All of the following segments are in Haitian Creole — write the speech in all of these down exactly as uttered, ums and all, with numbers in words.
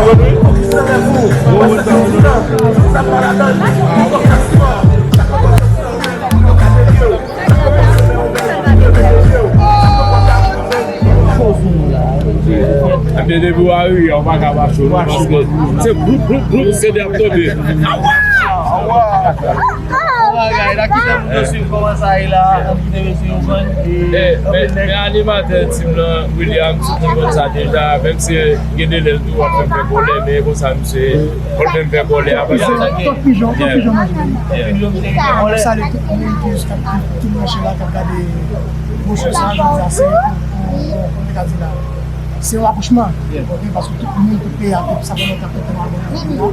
Ebyen, depi w arive, ou pa ka pa cho, non, paske se bloup, bloup, bloup, se de ap tonbe. Bagay la, kite moun yo swiv kòman sa ye la, kite mesye yo jwenn, e, men, men animatè tim lan, William, sou konn sa deja, menm si gen de lè l tou ap fè m fè kòlè, men konsa misye, fò l fè m fè kòlè a, paske, yeah, yeah. Salye tout moun ki jis k ap, ki branche la, k ap gade pwosè sa, jodi a, se, pou, pou, pou, kòman ta di la, se yon rapwochman, ok, paske tout moun, tout peyi a, tout sa fè lontan, tout moun abòne avèk nou la,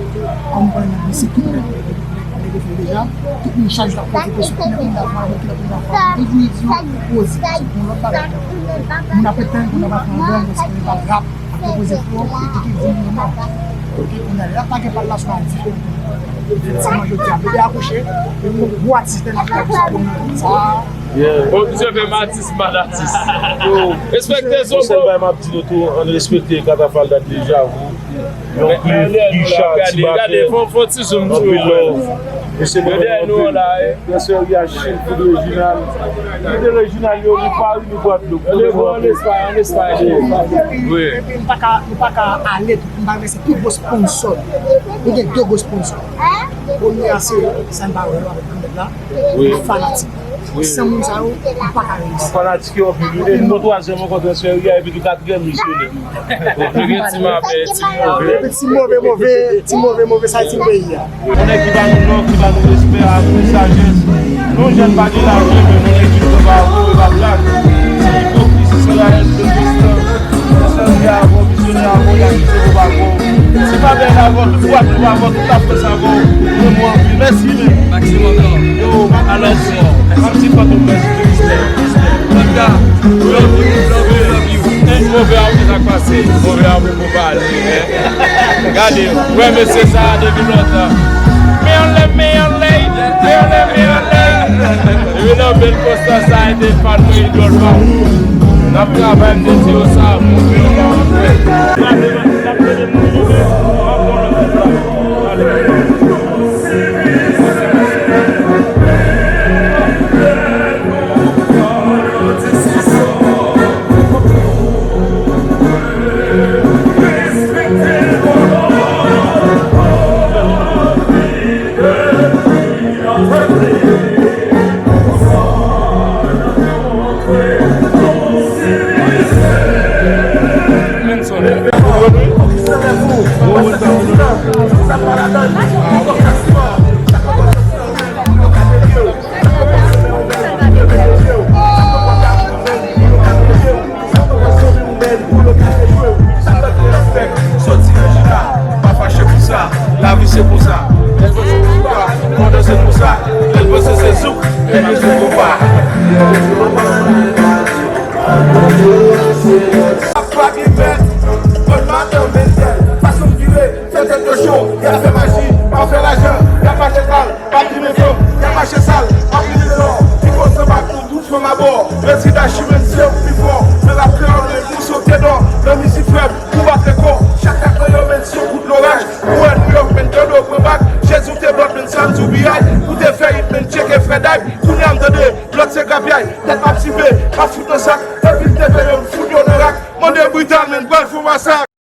kòm nou konnen nou se tout nèg, nèg yo fè deja, tout moun chak jou ap fè, se sou kilè pou nou ta fè, kilè pou nou ta fè, tout moun di yo poze, se pou yon lòt bagay. Moun ap etann, moun ap aprann, se pou nou ta rap, ap poze fò, e ki, ki di nou non. Ok, kounye a, lè l ap lage pal la sou Ayiti, efektivman, jodi a, bebe akouche, e yon gwo atis te nan fè pou sa, pou sa. Bon, misye fè m atis, m pa t atis. Respekte Zonbo. Yon sèl bagay m ap di nou tou, ann respekte Katafal dat deja, wi. Yon klif, Richard, Tibatè, anpil love. Mesye, mwen renmen nou anpil. Frè Sè Riyachil, Food Rejinal. Food Rejinal yo, nou Pari, nou Gwadloup. Nou renmen nou anpil. Epi, epi, epi, m pa ka, m pa ka ale tou, m pa renmen se pi gwo sponsò. Nou gen de gwo sponsò. Premye a se, sa n pa wè yo avèk granmèt la. Wi. Fanatik. Wi. San moun sa yo, ou pa ka reyisi. Fanatik yo anpil. Wi, depi nou twazyèm rankontre seri a, epi tou katriyèm li sone. Ou gen ti mabe, ti move. Epi ti move, move, ti move, move, sa e ti peyi a. Yon nèg ki ba nou love, ki ba nou respè, amour, sajès. Nou jèn pa gen lajan, men nou nèg ki pran pa wou, e pa blag. Se ipokrizi, se rayèt de Kristan. Sèvi avè w, vizyonè avè w, y a kite pou pa bon. Si pa bèl avè w, tout Gwadloup avè w, tout Lafrans avè w. Renmen w anpil. Mèsi, men. Maximum love. Yo, alò, m ap di fantom mèsi pou respè. Respè. Panda, love you, love you, love you. Move a, sa k pase? Move a, move a. Gade, wè mesye sa a depi lontan. Men anlè, men anlè, men anlè, men anlè. Depi nan bèl konsta sa a, e te fan mwen, idòl pa m. N ap travay, m te di yo sa, move yo pa anlè. Soti nan chita, pa fache pou sa. Lavi se konsa. Lè l panse pou sa, pandan se konsa. Lè l panse se zouk, epi se konpa. Ap pa gen pèt, bon maten, bèl tèl. Fason m vire, fè tèt yo cho, y ap fè maji, pa fè lajan, y ap mache kal. Pa bliye fanm, y ap mache sal, pa bliye lò. Piko san bak nou tout fanm abò. Prezida Chimèn se yo k pi fò. Nan rap kreyòl, men nou sote dò. Nan mizik frè m, nou bat rekò. Chak kat nan yo, men se yon kout loraj. Ou wè Nouyòk, men tande w pran bak. Jezi w te blòf, men sa m di w piyay. Ou te fè it, men tcheke frè Dayb. Kounye a m tande, lòt se grapyay. Tèt m ap sipe, m ap fout nan sak. Epi m te fè yo, m fout yo nan rak. Mande Brital, men pral fè w masak.